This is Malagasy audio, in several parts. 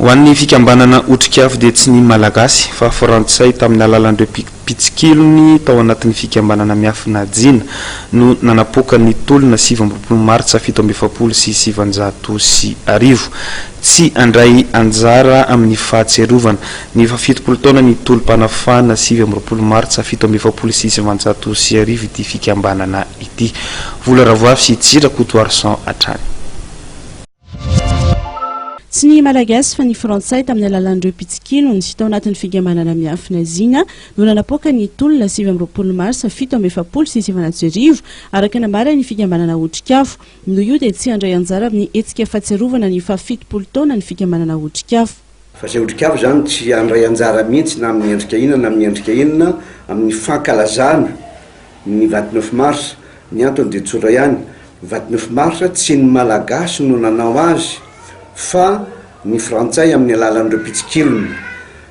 Ho an'ny fikambanana Otrikafo dia tsy ny Malagasy fa Frantsay tamin'ny alalan'ireo mpitsikilony tao anatin'ny fikambanana miafina Jina no nanapoaka ny tolona 29 martsa 1947. Tsy handray anjara amin'ny fahatsiarovana ny fahafitopolo taona ny tolom-panafahana 29 martsa 1947 ity fikambanana ity. Vola Ravoavy sy Tsira Kotoarison hatrany. Tsy ny Malagasy fa ny Frantsay tamin'ny alalan'ireo mpitsikilony tao anatin'ny fikambanana miafina Zina no nanapoaka ny tolona 29 marsa 1947, araka ny nambaran'ny fikambanana Otrikafo. Noho io dia tsy handray anjara amin'ny hetsika fahatsiarovana ny fahafitopolo taona ny fikambanana Otrikafo. Fa izay Otrikafo izany tsy handray anjara mihitsy na amin'ny endrika inona na amin'ny endrika inona amin'ny fankalazana ny 29 mars. Ny antony dia tsotra ihany, 29 mars tsy ny Malagasy no nanao azy fa ny Frantsay amin'ny alalan'ireo mpitsikilony.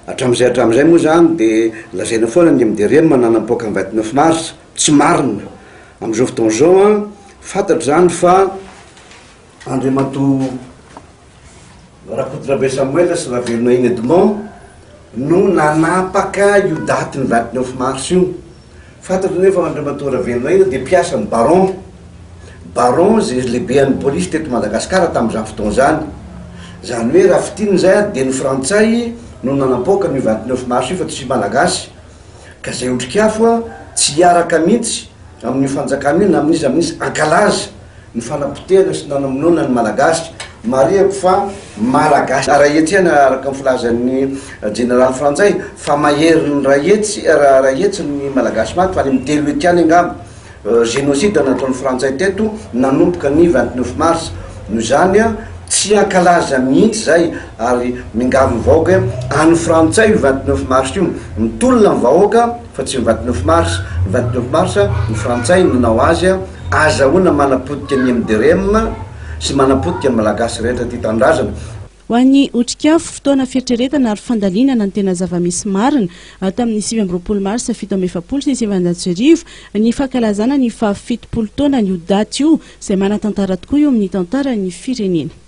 Hatramin'izay hatramin'izay moa izany dia lazaina foana ny MDRM nanampoaka ny 29 mars. Tsy marina. Amin'izao fotoana izao an, fantatra izany fa Andriamatoa Rakotorabe Samuel sy Ravelonahiny Edmond no nanapaka io datin'ny 29 mars io. Fantatro nefa fa Andriamatoa Ravelonahiny dia mpiasan'ny Baron. Baron izay lehibean'ny polisy teto Madagasikara tamin'izany fotoana izany. Izany hoe raha fintinina izay dia ny frantsay no nanampoaka an'io 29 mars io fa tsy malagasy. Ka izay otrikafo tsy hiaraka mihitsy amin'io fanjakana io na amin'iza amin'iza hankalaza ny fanapotehana sy nanamonoana ny Malagasy. Marihako fa Malagasy iray hetsy ihany araka ny filazan'ny jeneraly frantsay fa maherin'ny iray hetsy iray hetsy ny Malagasy maty fa any amin'ny telo hetsy any angamba. Génocide nataon'ny frantsay teto nanomboka ny 29 mars. Noho izany tsy hankalaza mihitsy izay ary miangavy ny vahoaka hoe an'ny frantsay io 29 mars io. Mitolona ny vahoaka fa tsy ny 29 mars. Ny 29 mars ny frantsay nanao azy azahoana manapotika ny MDRM sy manapotika ny Malagasy rehetra tia tanindrazana. Ho an'ny Otrikafo, fotoana fieritreretana ary fandalinana ny tena zava-misy marina tamin'ny 29 marsa 1947 ny fankalazana ny faha 70 taonan'io daty io izay manan-tantara tokoa eo amin'ny tantaran'ny firenena.